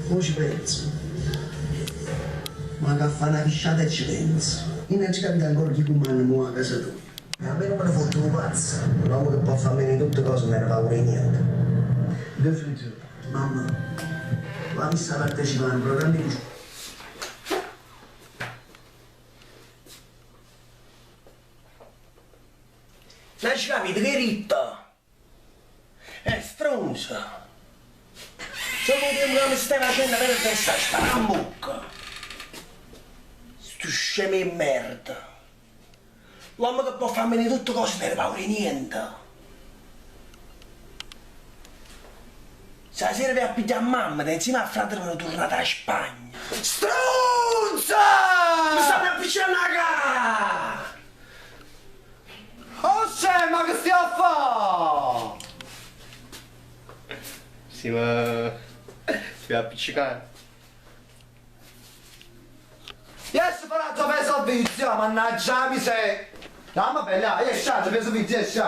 Mo ce penzo. Manco a fa' na pisciata e ce penzo. Io nun aggio capito ancora chi cummanna mo 'a casa toja. A me nun me ne fotte nu pazzo. L'ommo che po' fa' a meno 'e tutte cose nun tene paura 'e niente. Mamma, tu avisse 'a partecipà a nu programma 'e cucina. N'aggio capito che 'e ditto? È stronza! Solo 'o tiempo ca me stai facenno perdere sta spara 'mmocca! Stu scemo 'e merda! L'ommo che po' fa' a meno 'e tutte cose tene paura 'e niente! Stasera vaje a piglià a mammeta e insieme a frateme ne turnate 'a Spagna! Strunza! Me stanno appiccianno 'a ca! Oh scè, ma che stia a fa? Si ma si va appiccicà. Jesce fora aggia fa 'e servizi, ah, mannaggia 'a miseria. Jammo bella, jesce, aggia fa 'e servizi, jesce.